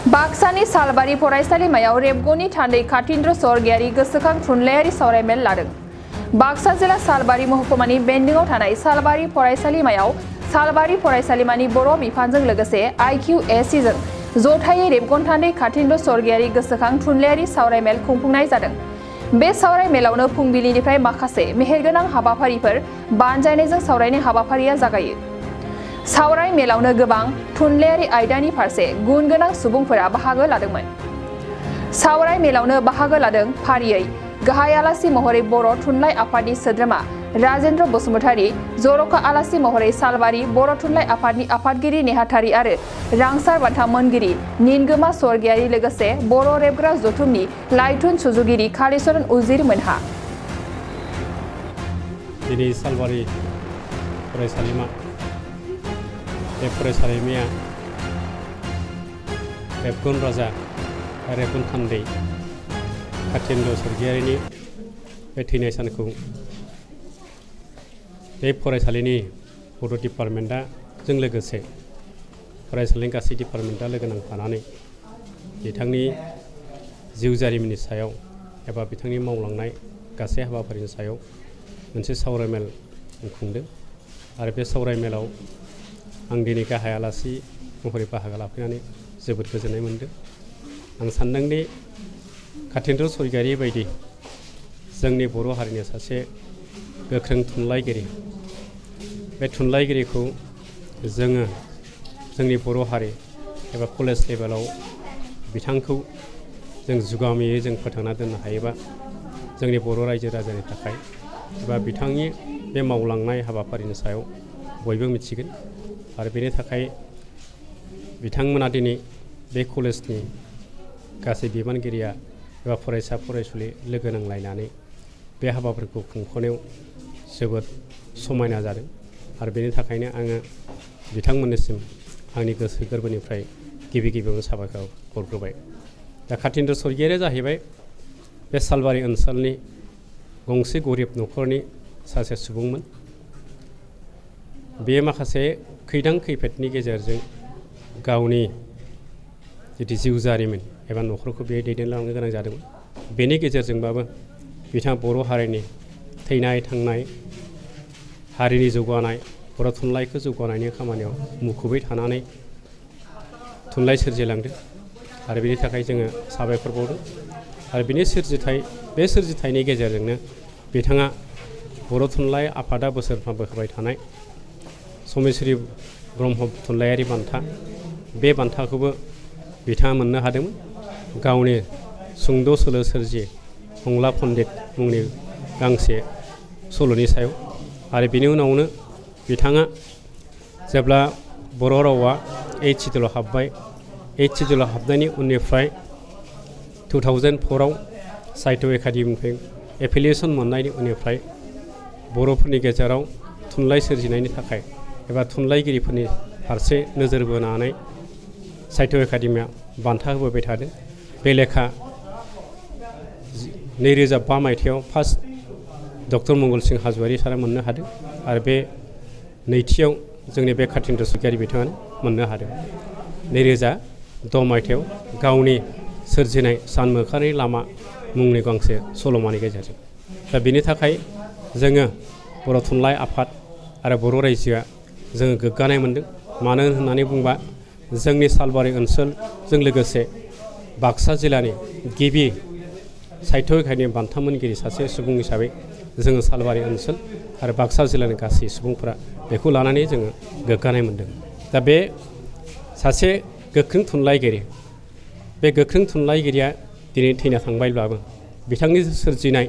बाक्सानि सालबारि फरायसालिमायाव रेबगंनि थान्दै कातीन्द्र स्वर्गियारि गोसोखां थुनलाइयारि सावरायमेल लादों। बाक्सा जिल्ला सालबारि महकुमानि बेन्दोंआव थानाय सालबारि फरायसालिमायाव सालबारि फरायसालिमानि बर' बिफानजों लोगोसे IQACजों जथायै रेबगं थान्दै कातीन्द्र स्वर्गियारि गोसोखां थुनलाइयारि सावरायमेल खुंफुंनाय जादों। बे सावरायमेलावनो फुंबिलिनिफ्राय माखासे मेहेरगोनां हाबाफारिफोर बानजायनायजों सावरायनाय हाबाफारिया जागायो। सावराय मेलावनो गोबां थुनलाइयारि आयदानि फारसे गुन गोनां सुबुंफोरा बाहागो लादोंमोन। सावराय मेलावनो बाहागो लादों फारियै गाहाय आलासि महरै बर' थुनलाइ आफादनि सोद्रोमा राजेन्द्र बसुमतारी, जर'खा आलासि महरै सालबारि बर' थुनलाइ आफादनि आफादगिरि नेहाथारि आरो रांसार बान्था मोनगिरि निनगोमा स्वर्गियारि लोगोसे बर' रेबग्रा जथुमनि लाइथुन सुजुगिरि कालीचरण उजिर मोनहा। दिनै सालबारि फरायसालिमा बे फरायसालिमाया रेबगन राजा रेबगन थान्दै कातीन्द्र स्वर्गियारिनि बे थैनाय सानखौ बे फरायसालिनि बड' डिपार्टमेन्टआ जों लोगोसे फरायसालिनि गासै डिपार्टमेन्टआ लोगो नांफानानै बिथांनि जिउ जारिमिननि सायाव एबा बिथांनि मावलांनाय गासै हाबाफारिनि सायाव मोनसे सावरायमेल खुंदों आरो बे सावरायमेलाव आं दिनै गाहाय आलासि महरै बाहागो लाफैनानै जोबोद गोजोननाय मोनदों। आं सानदोंदि कातीन्द्र स्वर्गियारि बायदि जोंनि बर' हारिनि सासे गोख्रों थुनलाइगिरि, बे थुनलाइगिरिखौ जोङो जोंनि बर' हारि एबा कलेज लेभेलाव बिथांखौ जों जुगामियै जों फोथांना दोननो हायोबा जोंनि बर' रायजो राजानि थाखाय एबा बिथांनि बे मावलांनाय हाबाफारिनि सायाव बयबो मिथिगोन आरो बेनि थाखाय बिथांमोना दिनै बे कलेजनि गासै बिबानगिरिया एबा फरायसा फरायसुलि लोगो नांलायनानै बे हाबाफोरखौ खुंफुंनायाव जोबोद समायना जादों आरो बेनि थाखायनो आङो बिथांमोननिसिम आंनि गोसो गोरबोनिफ्राय गिबि गिबियावनो साबायखर हरग्रोबाय। दा कातीन्द्र स्वर्गियारिया जाहैबाय बे सालबारि ओनसोलनि गंसे गरिब न'खरनि सासे सुबुंमोन। बे माखासे खैदां खैफोदनि गेजेरजों गावनि जिथु जिउ जारिमिन एबा न'खरखौ बे दैदेनलांनो गोनां जादोंमोन। बेनि गेजेरजोंबाबो बिथाङा बर' हारिनि थैनाय थांनाय हारिनि जौगानाय बर' थुनलाइखौ जौगानायनि खामानियाव मुखुबै थानानै थुनलाइ सोरजिलांदों आरो बेनि थाखाय जोङो साबायखर बावदों आरो बिनि बे सोरजिथायनि गेजेरजोंनो बिथाङा बर' थुनलाइ आफादा बोसोरफ्रोमबो होबाय थानाय समेश्वरी ब्रह्म थुनलाइयारि बान्था, बे बान्थाखौबो बिथाङा मोननो हादोंमोन गावनि सुंद' सल' सोरजि हंला पण्डित मुंनि गांसे सल'नि सायाव। आरो बेनि उनावनो बिथाङा जेब्ला बर' रावा 8th सिडुलाव हाबबाय, 8th सिडुलाव हाबनायनि उननिफ्राय 2004आव साहित्य एकाडेमिनिफ्राय एफिलिएसन मोननायनि उननिफ्राय बर'फोरनि गेजेराव थुनलाइ सोरजिनायनि थाखाय एबा थुनलाइगिरिफोरनि फारसे नोजोर बोनानै साहित्य एकाडेमिया बान्था होबोबाय थादों। बे लेखा 2005 मायथाइयाव फार्स्ट डक्टर मंगल सिं हाज'वारि सारा मोननो हादों आरो बे नैथियाव जोंनि बे कातीन्द्र स्वर्गियारि बिथाङानो मोननो हादों। 2006 मायथाइयाव गावनि सोरजिनाय सान मोखांनि लामा मुंनि गांसे सल'मानि गेजेरजों। दा बेनि थाखाय जोङो बर' थुनलाइ आफाद आरो बर' रायजोआ जोङो गोग्गानाय मोनदों। मानो होननानै बुंबा जोंनि सालबारि ओनसोलजों लोगोसे बाक्सा जिल्लानि गिबि साहित्य एकाडेमि बान्था मोनगिरि सासे सुबुं हिसाबै जोङो सालबारि ओनसोल आरो बाक्सा जिल्लानि गासै सुबुंफोरा बेखौ लानानै जोङो गोग्गानाय मोनदों। दा बे सासे गोख्रों थुनलाइगिरि, बे गोख्रों थुनलाइगिरिया दिनै थैना थांबायब्लाबो बिथांनि सोरजिनाय,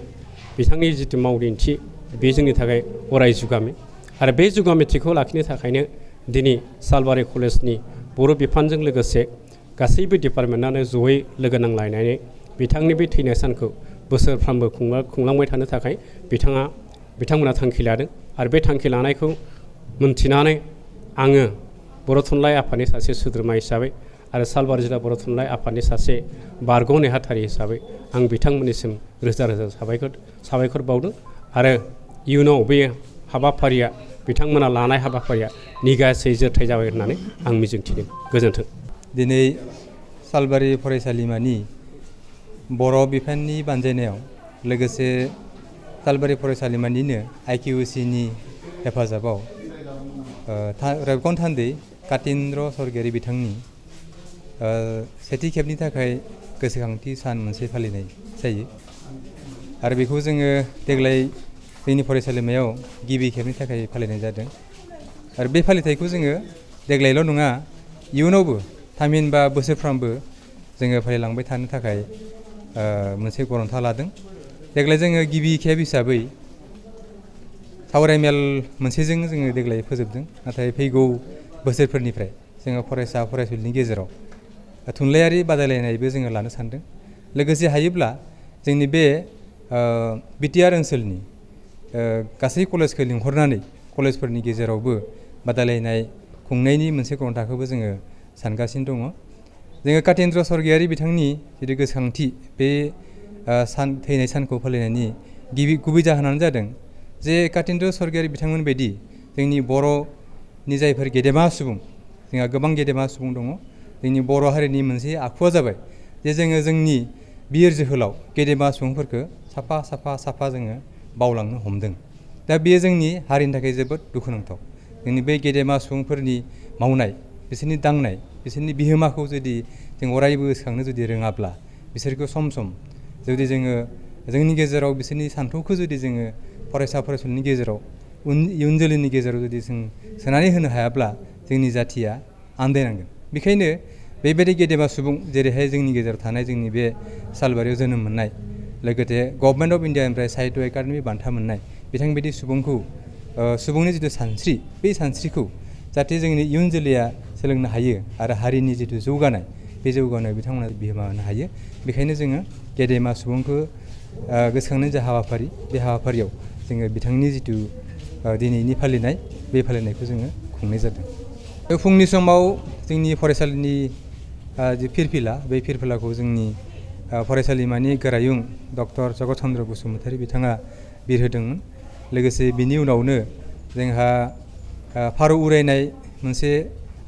बिथांनि जिथु मावदिन्थि बे जोंनि थाखाय अराय जुगामि आरो बे जुगामिथिखौ लाखिनो थाखायनो दिनै सालबारि कलेजनि बर' बिफानजों लोगोसे गासैबो डिपार्टमेन्टआनो जयै लोगो नांलायनानै बिथांनि बे थैनाय सानखौ बोसोरफ्रोमबो खुंलांबाय थानो थाखाय बिथांमोना थांखि लादों आरो बे थांखि लानायखौ मोनथिनानै आङो बर' थुनलाइ आफादनि सासे सोद्रोमा हिसाबै आरो सालबारि जिल्ला बर' थुनलाइ आफादनि सासे बारग' नेहाथारि हिसाबै आं बिथांमोननिसिम रोजा रोजा साबायखर बावदों आरो इयुनाव बे हाबाफारिया बिथांमोना लानाय हाबाफारिया निगासै जोरथाय जाबाय होननानै आं मिजिंथिदों। गोजोन्थों। दिनै सालबारि फरायसालिमानि बर' बिफाननि बानजायनायाव लोगोसे सालबारि फरायसालिमानिनो IQOCनि हेफाजाबाव रेबगन थान्दै कातिन्द्र सरगियारि बिथांनि सेथि खेबनि थाखाय गोसोखांथि सान मोनसे फालिनाय जायो आरो बेखौ जोङो देग्लाय जोंनि फरायसालिमायाव गिबि खेबनि थाखाय फालिनाय जादों आरो बे फालिथायखौ जोङो देग्लायल' नङा इयुनावबो थामहिनबा बोसोरफ्रामबो जोङो फालिलांबाय थानो थाखाय मोनसे गरन्था लादों। देग्लाय जोङो गिबि खेब हिसाबै सावरायमेल मोनसेजों जोङो देग्लाय फोजोबदों नाथाय फैगौ बोसोरफोरनिफ्राय जोङो फरायसा फरायसुलिनि गेजेराव थुनलाइयारि बादायलायनायबो जोङो लानो सानदों। लोगोसे हायोब्ला जोंनि बे बिटिआर ओनसोलनि गासै कलेजखौ लिंहरनानै कलेजफोरनि गेजेरावबो बादायलायनाय खुंनायनि मोनसे गरन्थाखौबो जोङो सानगासिनो दङ। जोङो कातिन्द्र सरगियारि बिथांनि जिथु गोसोखांथि बे थैनाय सानखौ फालिनायनि गुबै जाहोनानो जादों जे कातिन्द्र सरगियारि बिथांमोन बायदि जोंनि बर'नि जायफोर गेदेमा सुबुं जोंहा गोबां गेदेमा सुबुं दङ। जोंनि बर' हारिनि मोनसे आखुआ जाबाय जे जोङो जोंनि बिर जोहोलाव गेदेमा सुबुंफोरखौ साफा जोङो बावलांनो हमदों। दा बेयो जोंनि हारिनि थाखाय जोबोद दुखुनांथाव। जोंनि बे गेदेमा सुबुंफोरनि मावनाय बिसोरनि दांनाय बिसोरनि बिहोमाखौ जुदि जों अरायबो गोसोखांनो जुदि रोङाब्ला बिसोरखौ सम जुदि जोङो जोंनि गेजेराव बिसोरनि सान्थौखौ जुदि जोङो फरायसा फरायसुलिनि गेजेराव इयुन जोलैनि गेजेराव जुदि जों सोनानै होनो हायाब्ला जोंनि जाथिया आन्दायनांगोन। बेखायनो बेबायदि गेदेमा सुबुं जेरैहाय जोंनि गेजेराव थानाय जोंनि बे सालबारियाव जोनोम मोननाय लोगोसे गभर्नमेन्ट अफ इन्डियानिफ्राय साहित्य एकाडेमि बान्था मोननाय बिथांबायदि सुबुंखौ सुबुंनि जिथु सानस्रि बे सानस्रिखौ जाहाथे जोंनि इयुन जोलैया सोलोंनो हायो आरो हारिनि जिथु जौगानाय बे जौगानायाव बिथांमोना बिहोमा होनो हायो। बेखायनो जोङो गेदेमा सुबुंखौ गोसोखांनाय जा हाबाफारि बे हाबाफारियाव जोङो बिथांनि जिथु दिनैनि फालिनाय बे फालिनायखौ जोङो खुंनाय जादों। फुंनि समाव जोंनि फरायसालिनि जि फिरफिला बे फिरफिलाखौ जोंनि फरायसालिमानि गोरायुं डक्टर जगत चन्द्र बसुमतारी बिथाङा बिरहोदोंमोन। लोगोसे बिनि उनावनो जोंहा फारौ उरायनाय मोनसे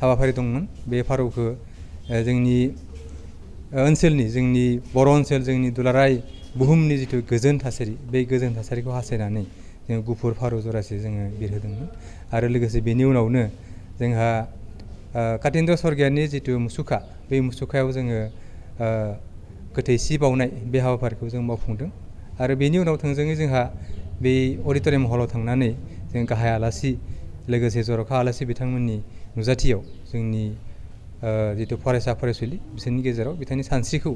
हाबाफारि दंमोन। बे फारौखौ जोंनि ओनसोलनि जोंनि बर' ओनसोल जोंनि दुलाराय बुहुमनि जिथु गोजोन थासारि बे गोजोन थासारिखौ हास्थायनानै जोङो गुफुर फारौ जरासे जोङो बिरहोदोंमोन आरो लोगोसे बेनि उनावनो जोंहा कातिन्द्र सरगियारिनि जिथु मुसुखा बे मुसुखायाव जोङो गोथै सि बावनाय बे हाबाफारिखौ जों मावफुंदों आरो बेनि उनाव थोंजोङै जोंहा बे अडिट'रियाम हलाव थांनानै जों गाहाय आलासि लोगोसे जर'खा आलासि बिथांमोननि नुजाथियाव जोंनि जिथु फरायसा फरायसुलि बिसोरनि गेजेराव बिथांनि सानस्रिखौ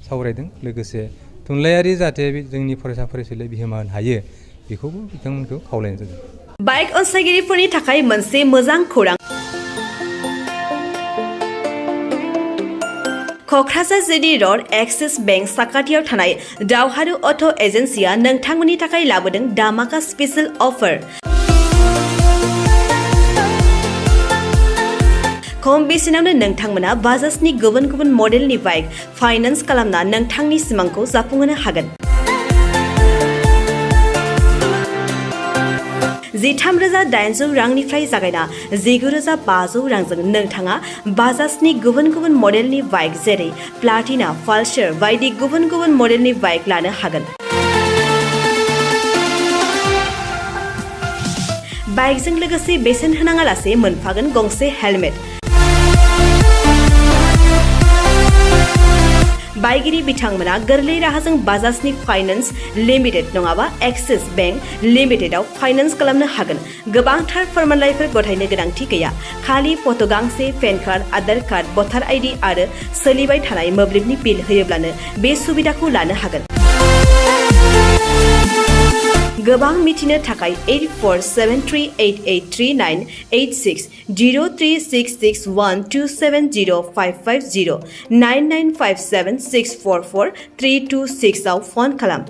सावरायदों। लोगोसे थुनलाइयारि जाहाथे जोंनि फरायसा फरायसुलिया बिहोमा होनो हायो बेखौबो बिथांमोनखौ खावलायनाय जादों। बाइक अनसायगिरिफोरनि थाखाय मोनसे मोजां खौरां। Kokrajhar GD road axis bank साखाथियाव थानाय दावहारु अट' एजेन्सिया नोंथांमोननि थाखाय लाबोदों दामाका स्पेशेल अफार। खम बेसेनावनो नोंथांमोना बाजाजनि गुबुन गुबुन मडेलनि बाइक फाइनान्स खालामना नोंथांनि सिमांखौ जाफुंहोनो हागोन। 13,800 रांनिफ्राय जागायना 19,500 रांजों नोंथाङा बाजाजनि गुबुन गुबुन मडेलनि बाइक जेरै प्लाटिना, पालसार बायदि गुबुन गुबुन मडेलनि बाइक लानो हागोन। बाइकजों लोगोसे बेसेन होनाङालासे मोनफागोन गंसे हेलमेट। बाइगिरि बिथांमोना गोरलै राहाजों बाजाजनि फाइनान्स लिमिटेड नङाबा एक्सिस बेंक लिमिटेडआव फाइनान्स खालामनो हागोन। गोबांथार फोरमानलाइफोर गथायनो गोनांथि गैया। खालि फट' गांसे, पेन कार्ड, आधार कार्ड, भटार आइडि आरो सोलिबाय थानाय मोब्लिबनि बिल होयोब्लानो बे सुबिदाखौ लानो हागोन। गोबां मिथिनो थाखाय 8473883986 03661270550 9957644326 आव फन खालाम।